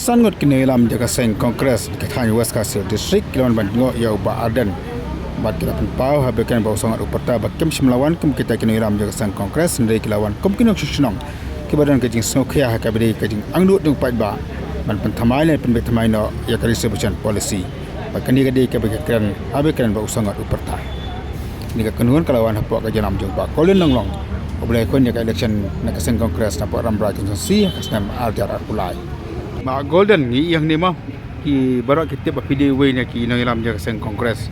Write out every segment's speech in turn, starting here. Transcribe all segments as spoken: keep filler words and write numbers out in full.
San ngut ki nongïalam jong ka seng Congress ka thaiñ West Khasi Hills District ki la wan ban jngoh ïa u Bah Ardent. Bad ki la pynpaw ha ba kren ba u Sangat u pyrta ba kim shym la wan kum kita ki nongïalam jong ka seng Congress, hynrei ki la wan kum ki nongshong shnong kiba don ka jingsngewkhia ha kaba dei ka jingangnud jong u paidbah ban pynthymmai ne pynbeit thymmai noh ïa ka reservation policy. Bad kane ka dei kaba ki kren ha ba kren ba u Sangat u pyrta. Kane ka kynhun ka la wan hapoh ka jingialam jong u Bah Golden Nonglong, uba la ïakhun ïa ka election na ka seng Congress napoh Rambrai Constituency ha ka snem ar hajar arphew lai. Bah Golden, ngi ïa hangne mo, ki baroh ki tip ba phi dei uwei na ki nongïalam jong ka seng Congress.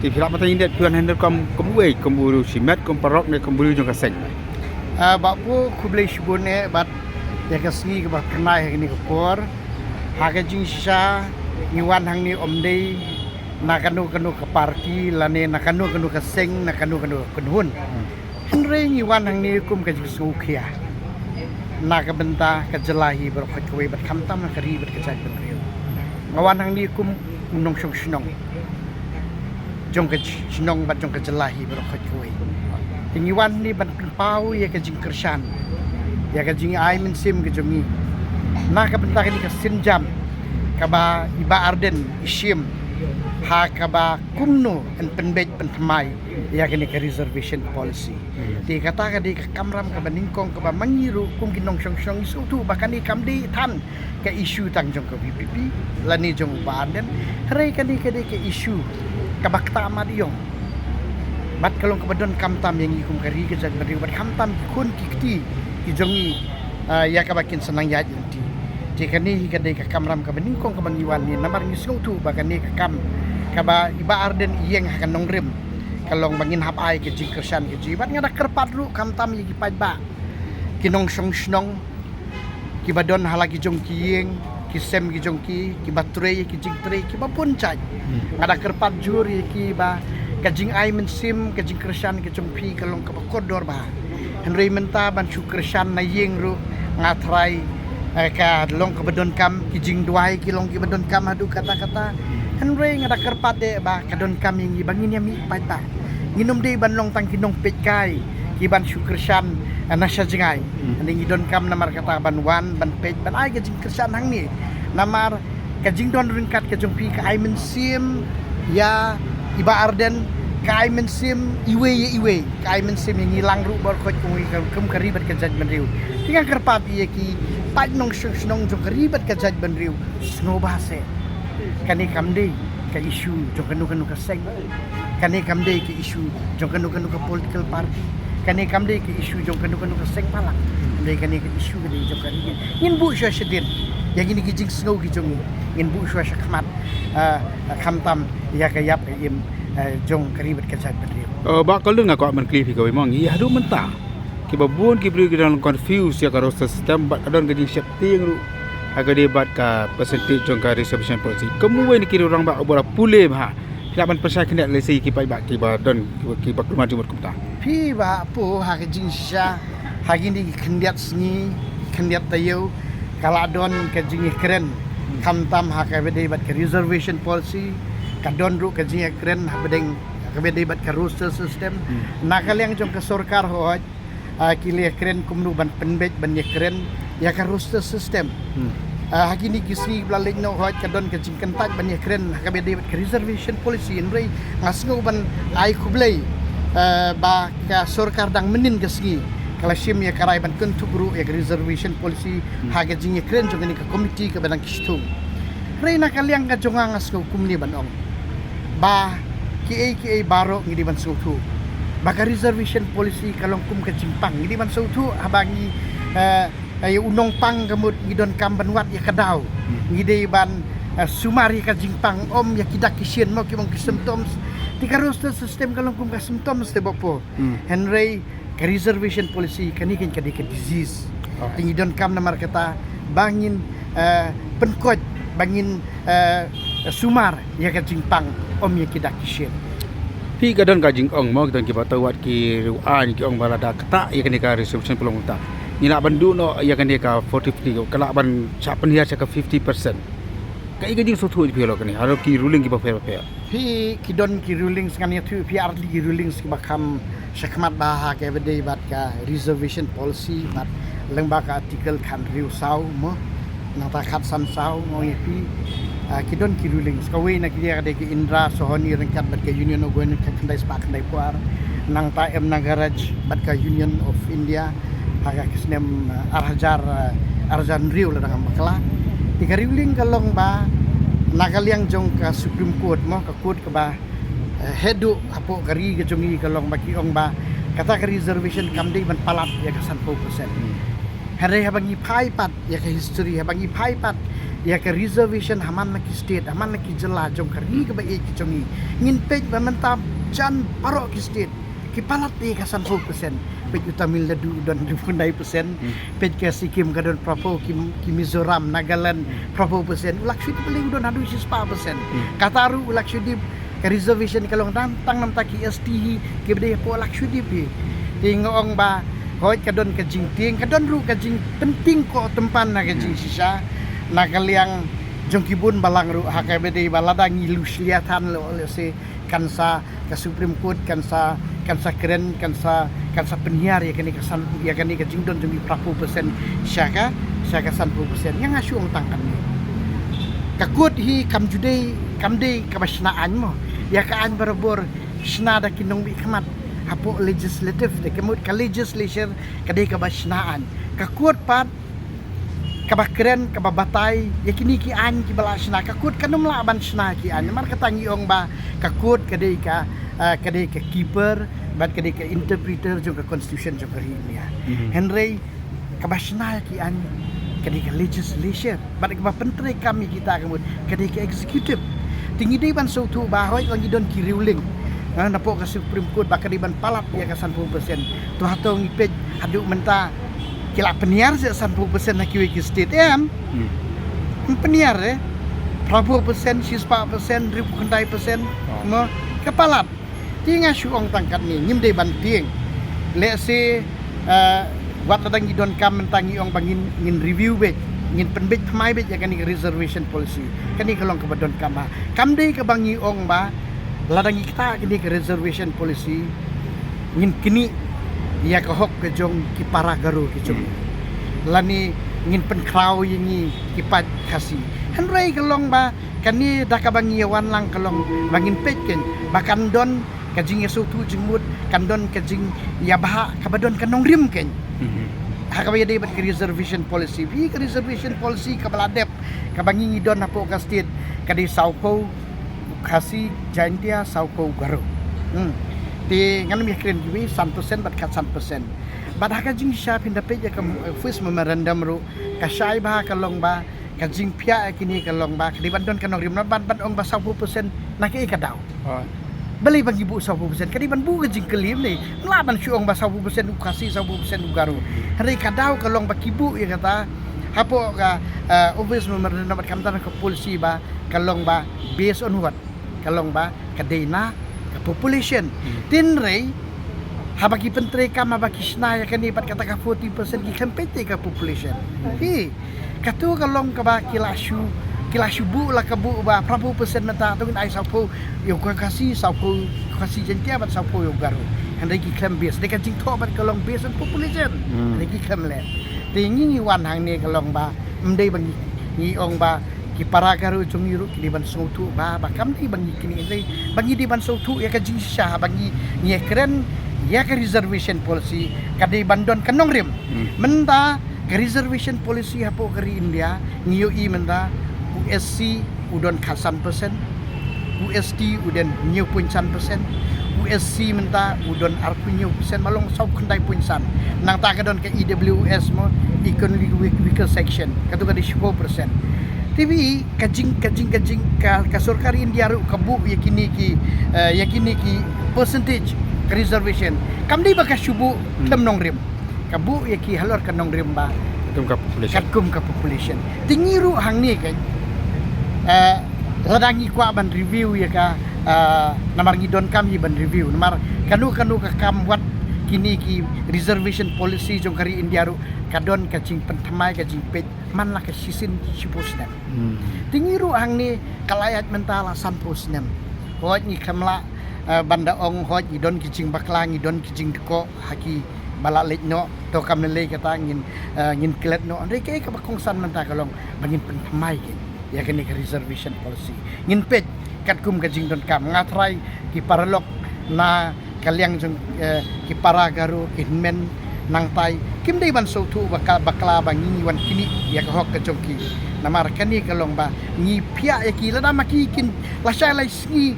Te phi lah ban ïathuh ïa ngi, phi wan hangne kum, kum uwei, kum u shimet, kum paralok ne kum u briew jong ka seng? Ah, Bah Pu, khublei shibun eh bad ïa ka sngi kaba kyrnai ha kane ka por. Ha ka jingshisha ngi wan hangne ym dei na kano kano ka party lane na kano kano ka seng, na kano kano ka kynhun. Hynrei ngi wan hangne kum ka jingsngewkhia na ka bynta ka jylla hi baroh khoit kawei bad khamtam na ka ri bad ka jaitbynriew. Nga wan hangne kum u nongshong shnong jong ka j-, shnong bad jong ka jylla hi baroh khoit kawei. Te ngi wan hangne ban pynpaw ïa ka jingkyrshan, ïa ka jingai mynsiem ka jong ngi na ka bynta kane ka sienjam kaba i Bah Ardent i shim ha kaba kumno yn pynbeit pynthymmai ïa kane ka reservation policy. Te kata ka dei ka kamram kaba nyngkong kaba ma ngi ruh kum ki nongshong shnong ngi sngewthuh ba kane kam dei than ka issue tang jong ka V P P lane jong u Bah Ardent. Hynrei kane ka dei ka issue kaba ktah mat ïong bad ka long kaba donkam tam ïa ngi kum ka ri ka jaitbynriew bad khamtam ki khun ki kti ki jong ngi, ah, ïa kaba kin sa nang ïaid lynti. Te kane hi ka dei ka kamram kaba nyngkong kaba ngi wan hangne namar ngi sngewthuh ba kane ka kam kaba i Bah Ardent i ïeng ha ka nongrim ka long ba ngin hap ai ka jingkyrshan ka jong ngi bad nga da kyrpad ruh khamtam ïa ki paidbah, ki nongshong shnong kiba don ha la ki jong ki ïing, ki sem ki jong ki, kiba trei ki jingtrei kiba bun jait. Nga da kyrpad jur ïa ki ba ka jingai mynsiem, ka jingkyrshan ka jong phi ka long kaba kordor bha. Hynrei mynta ban shu kyrshan na ïing ruh nga tharai, eh, ka long kaba donkam, ki jingduwai ki long kiba donkam haduh katta katta. Hynrei nga da kyrpad eh ba ka donkam ïa ngi ba ngin ïa mih paidbah. Ngin ym dei ban long tang ki nongpeitkai ki ban shu kyrshan, eh, na sha jngai. Hynrei ngi donkam namar kata ban wan ban peit ban ai ka jingkyrshan hangne. Namar ka jingdon ryngkat ka jong phi ka ai mynsiem ïa i Bah Ardent, ka ai mynsiem iwei ïa iwei, ka ai mynsiem ïa ngi lang ruh baroh khoit kawei kum ka ri bad ka jaitbynriew. Te nga kyrpad ïa ki paid nongshong shnong jong ka ri bad ka jaitbynriew, sngewbha seh. Kane kam dei ka issue jong kano kano ka seng. Kane kam dei ka issue jong kano kano ka political party. Kane kam dei ka issue jong kano kano ka seng palat. Hynrei kane ka issue ka dei jong ka ri. Ngin buh shuwa shadien ïa kine ki jingsngew ki jong ngi. Ngin buh shuwa shakhmat, ah, khamtam ïa ka ïap ka im, ah, jong ka ri bad ka jaitbynriew. Oh, Bah Golden, nga kwah ban kylli phi kawei mo, ngi haduh mynta kiba bun ki briew ki dang confuse ïa ka roster system bad ka don ka jingsheptieng ruh ha kaba ïadei bad ka percentage jong ka reservation policy. Kum uwei na ki rangbah uba la pule bha, phi lah ban pyrshah khyndiat lehse ïa ki paidbah kiba don, kiba, kiba kulmar jingmut kumta? Phi Bah Pu, ha ka jingshisha ha kine ki khyndiat sngi khyndiat taïew ka la don ka jingïakren khamtam ha kaba ïadei bad ka reservation policy, ka don ruh ka jingïakren ha kaba ïadei, ha kaba ïadei bad ka roster system. Na ka liang jong ka sorkar hooid, ah, ki la ïakren kumno ban pynbeit ban ïakren ïa ka roster system. Ah, ha kine ki sngi ba la leit noh hooid ka don ka jingkyntait ban ïakren ha kaba ïadei bad ka reservation policy, hynrei nga sngew ban ai khublei, ah, ba ka sorkar dang mynnin ka sngi ka la shim ïa ka rai ban kynthup ruh ïa ka reservation policy ha ka jingïakren jong kane ka committee kaba dang ki shtung. Hynrei na ka liang ka jong nga nga sngew kumne ban ong ba kiei kiei baroh ngi dei ban sngewthuh ba ka reservation policy ka long kum ka jingpang. Ngi dei ban sngewthuh haba ngi, eh, eh, ïa u nongpang ka mut ngi donkam ban wad ïa ka daw. Ngi dei ban, eh, sumar ïa ka jingpang, ym ïa ki dak ki shin mo, ki bang ki symptoms. Te ka roster system ka long kum ka symptoms te Bah Pu. Hynrei ka reservation policy kane kan ka dei ka disease. Te ngi donkam namar kata ba ngin, eh, pynkoit, ba ngin, eh, sumar ïa ka jingpang, ym ïa ki dak ki shin. Phi, ka don ka jingong mo, ki don kiba tawat ki riew aiñ ki ong ba lada ktah ïa kane ka reservation ka long kumta, ngi lah ban duh noh ïa kane ka forty fifty, ka lah ban shah pynhiar sha ka fifty percent. Kaei ka jingsngewthuh jong phi halor kane, halor ki ruling kiba pher ba pher? Phi, ki don ki rulings, ngan ïathuh ïa phi ar tylli ki rulings kiba kham shakhmat bha ha kaba ïadei bad ka reservation policy bad lyngba ka article khathynriew saw mo. Nangta khatsan saw nga ong ïa phi, ah, ki don ki rulings. Kawei na ki dei ka dei ka INDRA Sohoni ryngkat bad ka Union of Goan khyndai spah khyndai phew ar. Nangta M Nagaraj bad ka Union of India ha ka snem, ah, ar hajar, ah, ar hajar hynriew lada ngam bakla. Te ka ruling ka long ba na ka liang jong ka Supreme Court mo, ka court kaba, eh, haduh hapoh ka ri ka jong ngi ka long ba ki ong ba kata ka reservation kam dei ban palat ïa ka sanphew percent. Hynrei haba ngi phai pat ïa ka history, haba ngi phai pat ïa ka reservation ha man la ki state, ha man la ki jylla jong ka ri kaba ïeit ka jong ngi, ngin peit ba mynta jan baroh ki state ki palat ïa ka sanphew percent. Peit u Tamil Nadu u don hynriew phew khyndai percent. Peit ka Sikkim ka don phraphew, ki, ki Mizoram, Nagaland phraphew percent. U Lakshadweep u don haduh shispah percent. Kata ruh u Lakshadweep ka reservation ka long tang namar ki S T hi kiba dei hapoh Lakshadweep hi. Te nga ong ba hooid ka don ka jingtieng, ka don ruh ka jingpyntieng ko tympan na ka jingshisha na ka liang jong ki bun balang ruh ha kaba dei ba lada ngi lushlia than lo lehse kan sa ka Supreme Court kan sa, kan sa kren, kan sa, kan sa pynhiar ïa kane ka san, ïa kane ka jingdon jong ngi phraphew percent sha ka, sha ka sanphew percent. Nga nga shu ong tang kane. Ka court hi kam ju dei, kam dei kaba shna aiñ mo. Ïa ka aiñ barabor shna da ki nongbeh khmat hapoh legislative te ka mut ka legislature ka dei kaba shna aiñ. Ka court pat kaba kren, kaba batai ïa kine ki aiñ kiba la shna. Ka court kan ym lah ban shna ki aiñ. Namar kata ngi ong ba ka court ka dei ka, ah, ka dei ka keeper bad ka dei ka interpreter jong ka constitution jong ka ri India. Hynrei kaba shna ïa ki aiñ ka dei ka legislature bad kaba pyntreikam ïa kita ka mut ka dei ka executive. Te ngi dei ban sngewthuh ba hooid ngi don ki ruling, ah, napoh ka Supreme Court ba ka dei ban palat ïa ka sanphew percent. To hato ngi peit haduh mynta ki la pynhiar seh sanphew percent na kiwei ki state em? Ym pynhiar eh. Phraphew percent, shispah percent, hynriew phew khyndai percent. Mo, ka palat. Te nga shu ong tang katne, ngim dei ban tieng. Lehse, eh, wat lada ngi donkam mynta ngi ong ba ngin, ngin review beit, ngin pynbeit thymmai beit ïa kane ka reservation policy. Kane ka long kaba donkam ha. Kam dei kaba ngi ong ba lada ngi ktah kane ka reservation policy ngin knieh ïa ka hok ka jong ki para Garo ki jong ngi. Lane ngin pynkhraw ïa ngi ki paid Khasi. Hynrei ka long ba kane da kaba ngi ïa wan lang ka long ba ngin peit keiñ ba kan don ka jingïasngewthuh jingmut, kan don ka jingïabhah kaba don ka nongrim keiñ. Ha kaba ïadei bad ka reservation policy. Phi ka reservation policy kaba la dep kaba ngi ngi don hapoh ka state ka dei sawphew Khasi, Jaintia, sawphew Garo. Hmm. Te ngan ym ïakren kiwei, san percent bad khatsan percent. Bad ha ka jingshisha phin da peit ïa ka, eh, first memorandum ruh ka shai bha ka long ba ka jingphiah ïa kine ka long ba ka dei ban don ka nongrim, ban, ban ong ba sawphew percent na kaei ka daw. Balei ba ngi buh sawphew percent? Ka dei ban buh ka jingkylli ne. Ym lah ban shu ong ba sawphew percent u Khasi, sawphew percent u Garo. Hynrei ka daw ka long ba ki buh ïa kata hapoh ka, eh, office memorandum bad kumta na ka policy ba ka long ba based on what? Ka long ba ka dei na ka population. Hynrei haba ki pyntreikam, haba ki shna ïa kane bad kata ka forty percent ki khlem peit ïa ka population. Phi, kato ka long kaba ki la shu, ki la shu buh la ka buh ba phraphew percent mynta to ngin ai sawphew ïa u Khasi, sawphew Khasi Jaintia bad sawphew ïa u Garo. Hynrei ki khlem base, dei ka jingthoh bad ka long based on population. Hynrei ki khlem leh. Te ngi ngi wan hangne ka long ba ym dei ba ngi, ngi ong ba ki para Garo jong ngi ruh ki dei ban sngewthuh ba, ba kam dei ba ngi knieh, hynrei ba ngi dei ban sngewthuh ïa ka jingshisha ba ngi, ngi ïakren ïa ka reservation policy ka dei ban don ka nongrim. Mynta ka reservation policy hapoh ka ri India ngi ïohi mynta u S C u don khatsan percent, u S T u don hynñiew point san percent, u S C mynta u don arphew hynñiew percent, ba long saw khyndai point san. Nangta ka don ka E W S mo, economically weak-, weaker section, kato ka dei shiphew percent. Te phi ka jing, ka jing, ka jing, ka, ka sorkar India ruh ka buh ïa kine ki, eh, ïa kine ki percentage ka reservation. Kam dei ba ka shu buh khlem nongrim. Ka buh ïa ki halor ka nongrim ba katkum ka population. Katkum ka population. Te ngi ruh hangne keiñ, eh, lada ngi kwah ban review ïa ka, eh, namar ngi donkam hi ban review. Namar kano kano ka kam wat kine ki reservation policy jong ka ri India ruh ka don ka jingpynthymmai, ka jingpeit man la ka shisien shiphew snem. Te ngi ruh hangne ka la ïaid mynta la sanphew snem. Hooid ngi khlem lah, eh, ban da ong hooid ngi don ki jingbakla, ngi don ki jingdkoh ha ki, ba la leit noh, to kam lei lei kata ngin, eh, ngin klet noh. Hynrei kaei kaba kongsan mynta ka long ba ngin pynthymmai kein ïa kane ka reservation policy. Ngin peit katkum ka jingdonkam. Nga trai ki paralok na ka liang jong, eh, ki para Garo, ki hynmen nangtai, kim dei ban sngewthuh ba ka, bakla ba ngi wan knieh ïa ka hok ka jong ki. Namar kane ka long ba ngi phiah ïa ki, lada ma ki kin lashai lai sngi,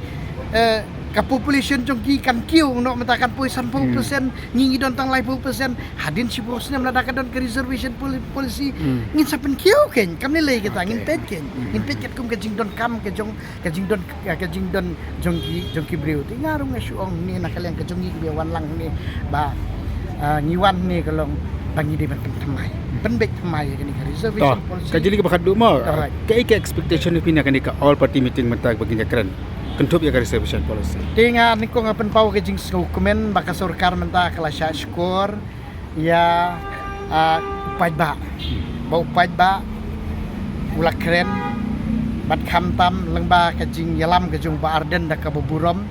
eh, ka population jong ki kan kiew noh, mynta kan poi sanphew percent, ngi ngi don tang laiphew percent. Hadien shiphew snem lada ka don ka reservation poli-, policy, ngin sa pynkiew kein, kam lei lei kata, ngin peit kein, ngin peit katkum ka jingdonkam ka jong, ka jingdon, ka jingdon jong ki, jong ki briew. Te nga ruh nga shu ong ne na ka liang ka jong ngi kiba wan lang ne ba, ah, ngi wan ne ka long ba ngi dei ban pynthymmai, pynbeit thymmai ïa kane ka reservation policy. Ka jingkylli kaba khatduh mo, kaei ka expectation phi na kane ka all party meeting mynta ba ngin ïakren kynthup ïa ka reservation policy? Te nga nyngkong nga pynpaw ka jingsngewkmen ba ka sorkar mynta ka la shah shkor ïa, ah, u paidbah, ba u paidbah u la kren, bad khamtam lyngba ka jingïalam ka jong u Bah Ardent da kaba burom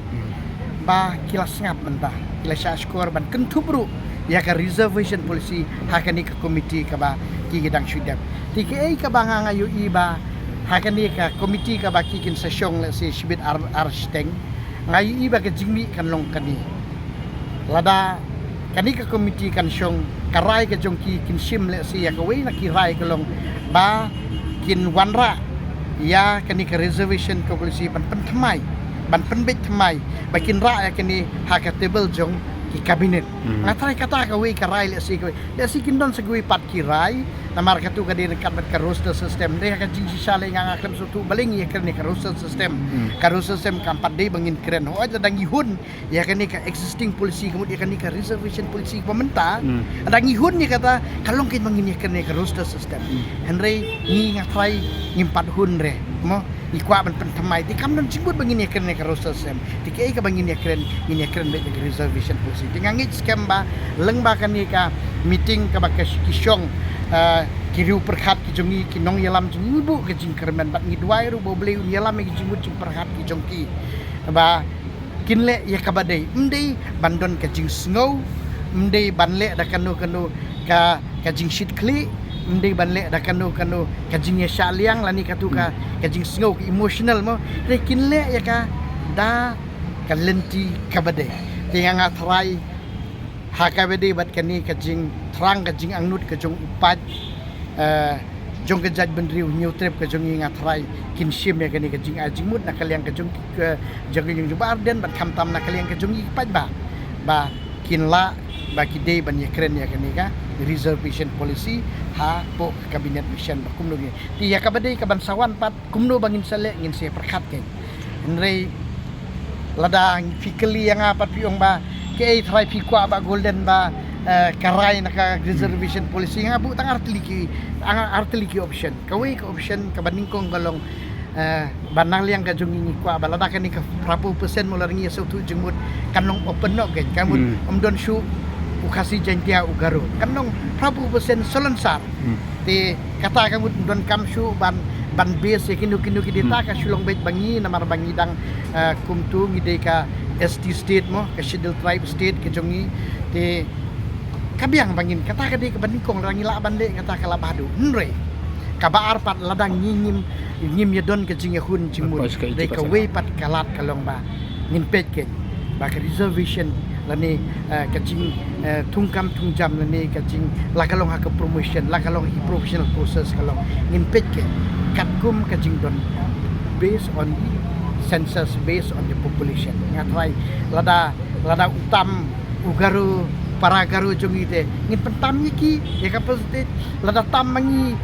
ba ki la sngap mynta, ki la shah shkor ban kynthup ruh ïa ka reservation policy ha kane ka committee kaba ki ki dang shu dep. Te kaei kaba nga, nga ïohi ba ha kane ka committee kaba ki kin sa shong lehse shibit ar, ar shiteng, nga ïohi ba ka jingmih kan long kane. Lada kane ka committee kan shong, ka rai ka jong ki kin shim lehse ïa kawei na ki rai ka long ba kin wanrah ïa kane ka reservation ka policy ban pynthymmai, ban pynbeit thymmai, ba kin rah ïa kane ha ka table jong ki cabinet. Nga trai kata kawei ka rai lehse kawei. Lehse kin don sa kawei pat ki rai, namar katu ka dei ryngkat bad ka roster system. Dei ha ka jingshisha lei nga nga khlem sngewthuh balei ngi ïakren ïa ka roster system. Ka roster system kam pat dei ba ngin kren. Hooid lada ngi hun ïa kane ka existing policy, ka mut ïa kane ka reservation policy ba mynta, lada ngi hun ïa kata, ka long kein ba ngin ïakren ïa ka roster system. Hynrei ngi nga trai ngim pat hun re mo. Ngi kwah ban pynthymmai, te kam don jingmut ba ngin ïakren ïa ka roster system. Te kaei kaba ngin ïakren, ngin ïakren beit ïa ka reservation policy. Te nga ngeit skhem ba lyngba kane ka meeting kaba ki shong, eh, ki riew pyrkhat ki jong ngi, ki nongïalam jong ngi, ngi buh ka jingkyrmen bad ngi duwai ruh ba U Blei un ïalam ïa ki jingmut jingpyrkhat ki jong ki. Ba kin leh ïa kaba dei, ym dei ban don ka jingsngew, ym dei ban leh da kano kano ka, ka jingshit khlieh, ym dei ban leh da kano kano ka jingïashah liang lane katu ka, ka jingsngew, ka emotional mo. Te kin leh ïa ka da ka lynti kaba dei. Te nga nga trai ha kaba dei bad kane ka jingthrang, ka jingangnud ka jong u paid, eh, jong ka jaitbynriew Hynñiewtrep ka jong ngi, nga trai kin shim ïa kane ka jingai jingmut na ka liang ka jong ki, ka jong ka jong u Bah Ardent bad khamtam na ka liang ka jong ngi ki paidbah ba kin lah ba ki dei ban ïakren ïa kane ka reservation policy hapoh ka cabinet mission ba kumno ngi. Te ïa kaba dei kaban sa wan pat kumno ba ngin sa leh, ngin sa pyrkhat kein. Hynrei lada phi kylli ïa nga pat phi ong ba kaei trai phi kwah Bah Golden ba, eh, ka rai na ka reservation policy, nga buh tang artylli ki, ar, artylli ki option. Kawei ka option kaba nyngkong ka long, eh, ba na liang ka jong ngi ngi kwah ba lada kane ka phraphew percent mo lada ngi ïa sngewthuh jingmut kan long open noh kein, ka mut ym don shuh u Khasi Jaiñtia u Garo, kan long phraphew percent salonsar. Te kata ka mut ym donkam shuh ban, ban base ïa kino kino ki data, ka shu long beit ba ngi namar ba ngi dang, eh, kumtu ngi dei ka S T state mo, ka Scheduled Tribe state ka jong ngi. Te ka biang ba ngin, kata ka dei kaba nyngkong, lada ngi lah ban leh kata ka lah bha haduh. Hynrei kaba ar pat lada ngi ngim, ngim ïa don ka jingïahun jingmut, dei kawei pat ka lad ka long ba ngin peit kein ba ka reservation lane, eh, ka jing, eh, thungkam thungjam lane ka jing, la ka long ha ka promotion, la ka long ha ki professional courses ka long, ngin peit kein katkum ka jingdon based on the census, based on the population. Nga trai lada, lada u tam u Garo, para Garo jong ngi te ngin pyntam ïa ki ïa ka percentage, lada tam ma ngi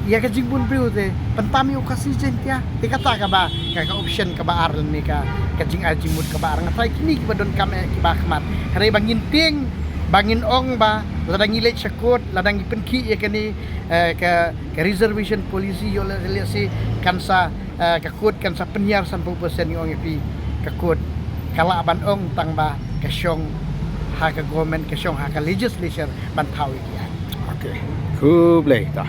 ïa ka jingbun briew te pyntam ïa u Khasi Jaiñtia. Te kata kaba, ka, ka option kaba ar lane ka, ka jingai jingmut kaba ar. Nga trai kine kiba donkam eh kiba khmat. Hynrei ba ngin tieng, ba ngin ong ba lada ngi leit sha court, lada ngi pynkhih ïa kane, eh, ka, ka reservation policy ïoh lehse kan sa, eh, ka court kan sa pynhiar sanphew percent, ngi ong ïa phi ka court ka lah ban ong tang ba ka shong ha ka government, ka shong ha ka legislature ban thaw ïa ki aiñ. Okay. Khublei ta.